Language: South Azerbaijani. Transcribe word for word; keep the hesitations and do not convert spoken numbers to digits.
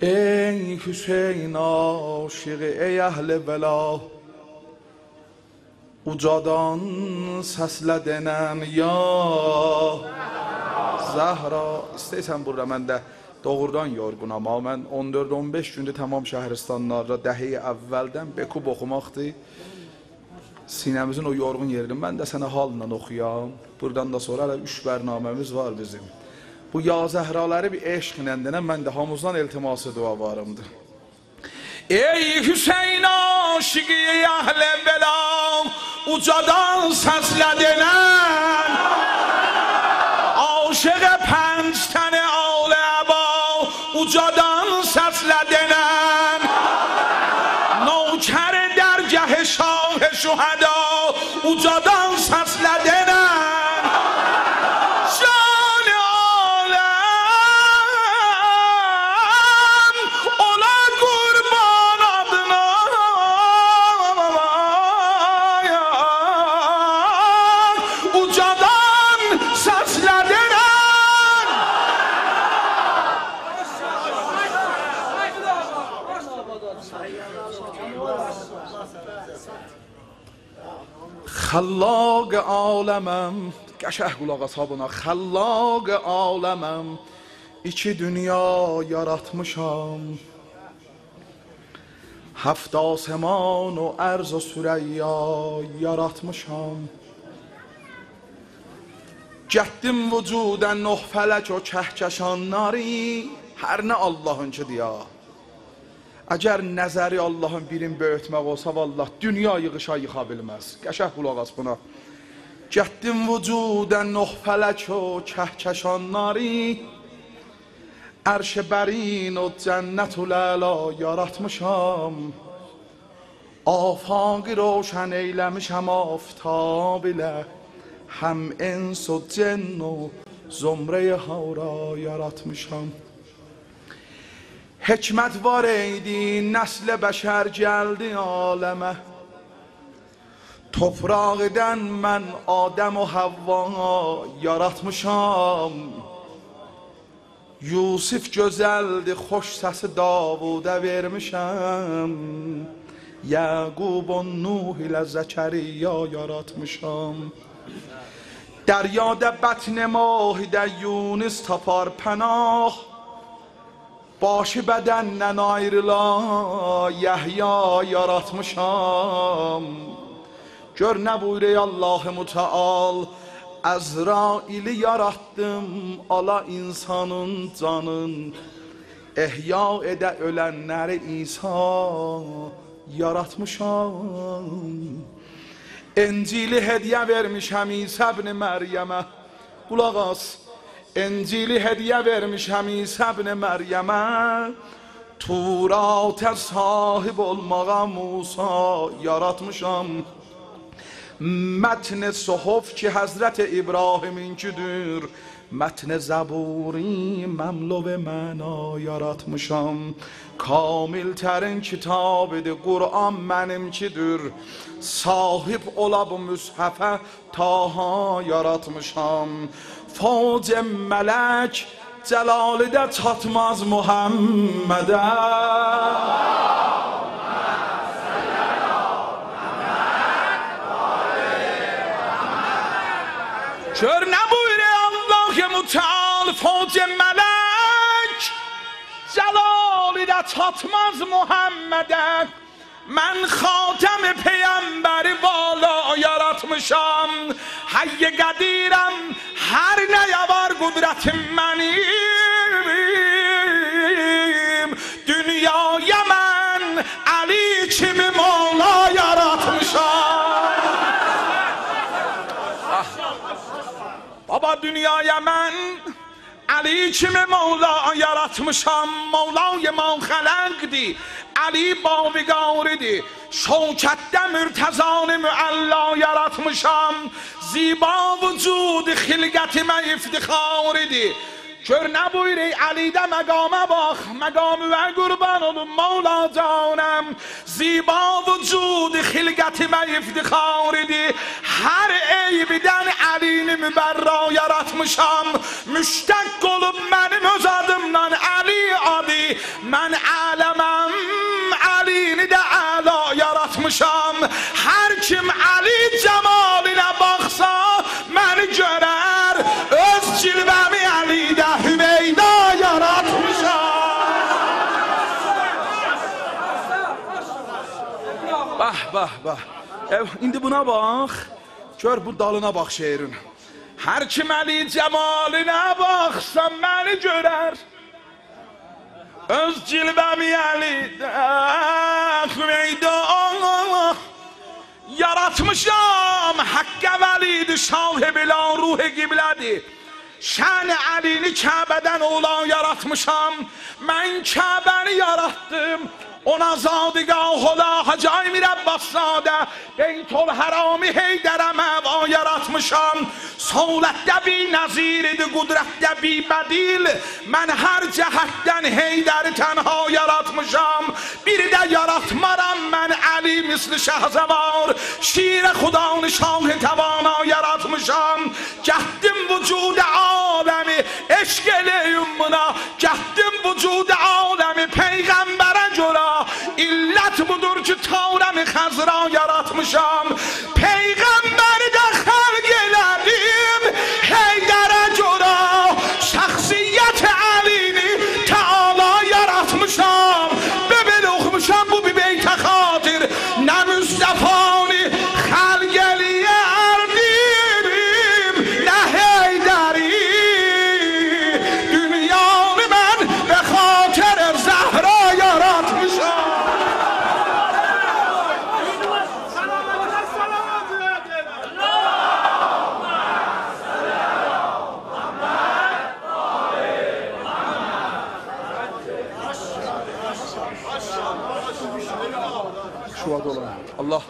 ای حسین عاشیغی، ای اهل ولا، اوجادان سسله دئنن یا زهرا. ایسته‌ییرسن بورادا، من ده دوغرودان یورغونام ها. من اون دؤرد اون بئش گوندور تمام شهرستانلاردا دهه‌ی اولدن بکوب اوخوماقدیر. سینه‌میزین او یورغون یئرینی من ده سنه حاللا اوخویام. بورادان دا سونرا هله اوچ برنامه‌میز وار بیزیم. بو یا زهرالاری بیر عشقله دئنن، من ده هامینیزدان التماس دعا واریمدیر. ای حسین عاشیغی اهل ولا، اوجادان سسله دئنن، عاشق پنج تن آل عبا، اوجادان سسله دئنن، نوکر درگه شاه شهدا، اوجادان سسله دئنن، جان عالم اولا قوربان آدینا، اوجادان سسله دئنن. خلاق عالمم، قشنگ قولاق آس ها بونا. خلاق عالمم، ایکی دونیا یاراتمیشام. هفت آسمان و ارض و ثریا یاراتمیشام. گتدیم وجودا نه فلک و کهکشانلاری، هر نه آللاهینکیدیر یا. اگر نظری آللاهین بیرین بؤیوتمک اولسا، والله دونیا ییغیشا ییخا بیلمز. قشنگ قولاق آس بونا. گتدیم وجودا نه فلک و کهکشانلاری، عرش برین و جنت الاعلی یاراتمیشام. آفاقی روشن ائیله‌میشم آفتاب ایله، هم انس و جن و زمره‌ی حورا یاراتمیشام. حکمت وار ایدی، نسل بشر گلدی عالمه. توپراقدان من آدم و حوا یاراتمیشام. یوسف گؤزلدی، خوش سسی داوودا وئرمیشم. یعقوب و نوح ایله زکریا یاراتمیشام. دریادا بطن ماهیده یونس تاپار پناه، باشی بدندن آیریلا یحیی یاراتمیشام. گؤر نه بویورور آللاه متعال: عزرائیلی یاراتدیم، آلا انسانین جانین، احیا ائده اؤلنلری عیسی یاراتمیشام. انجیلی هدیه وئرمیشم عیسی ابن مریمه. قولاق آس. انجیلی هدیه وئرمیشم عیسی ابن مریمه، توراتا صاحب اولماغا موسی یاراتمیشام. متن صحف کی حضرت ابراهیمینکیدیر، متن زبوری مملو معنا یاراتمیشام. کامل‌ترین کیتابیدیر قرآن منیمکیدیر، صاحب اولا بو مصحفه طه یاراتمیشام. فوج ملک جلالی ده چاتماز محمده. گؤر نه بویورور آللاه متعال: فوج ملک جلالی ده چاتماز محمده. من خاتم پیغمبری والا یاراتمیشام. حی قدیرم، هر نه‌یه وار قدرتیم منیم. دونیایا من علی کیمی مولا یاراتمیشام. بابا، دونیایا من علی کیمی مولا یاراتمیشام. مولای ما خلقدی، علی باوقاریدی، شوکتده مرتضانی معلا یاراتمیشام. زیبا وجود خلقتیمه افتخاریدی. گؤر نه بویورور، علیده مقاما باخ، مقامیوه قوربان اولوم مولا جانم. زیبا وجود خلقتیمه افتخاریدی، هر عیبدن علی‌نی مبرا یاراتمیشام. مشتق اولوب منیم اؤز آدیمدان علی آدی، من عالمم، علی‌نی ده اعلا یاراتمیشام. هر کیم علی جمالینه باخسا، منی گؤرر. اؤز جلوه‌می علی‌ده هویدا یاراتمیشام. به، به، به. ائ، ایندی بونا باخ. گؤر، بو دالینا باخ شعرین. هر کیم علی جمالینه باخسا، منی گؤرر. اؤز جلوه‌می علی‌ده هویدا یاراتمیشام. حق ولی‌دی، صاحب لا، روح قبله‌دی. شأن علی‌نی کعبه‌دن اولا یاراتمیشام. من کعبه‌نی یاراتدیم. اونا زادگاه اولا حاج آیمیر عباس‌زاده، بیت‌الحرامی حیدرم هوا یاراتمیشام. صولتده بی‌نظیر ایدی، قدرتده بی‌بدیل. من هر جهتدن حیدری تنها یاراتمیشام. بیر ده یاراتمارام من علی مثل شهسوار. شیر خدانی شاه توانا یاراتمیشام. گتدیم وجود عالمی عشق ائله‌ییم بونا. گتدیم وجود عالمی پیغمبره گؤره. علت بودور کی، طارم خضرا یاراتمیشام. پیغمبری ده خلق ائله‌دیم حیدره گؤره. شخصیت علی‌نی تعالی یاراتمیشام. ببین، اوخوموشام بو بیر بیته خاطر. نه مصطفانی خلق ائله‌یردیم، نه حیدری. دونیانی من به خاطر زهرا یاراتمیشام. شهدا اولون. الله.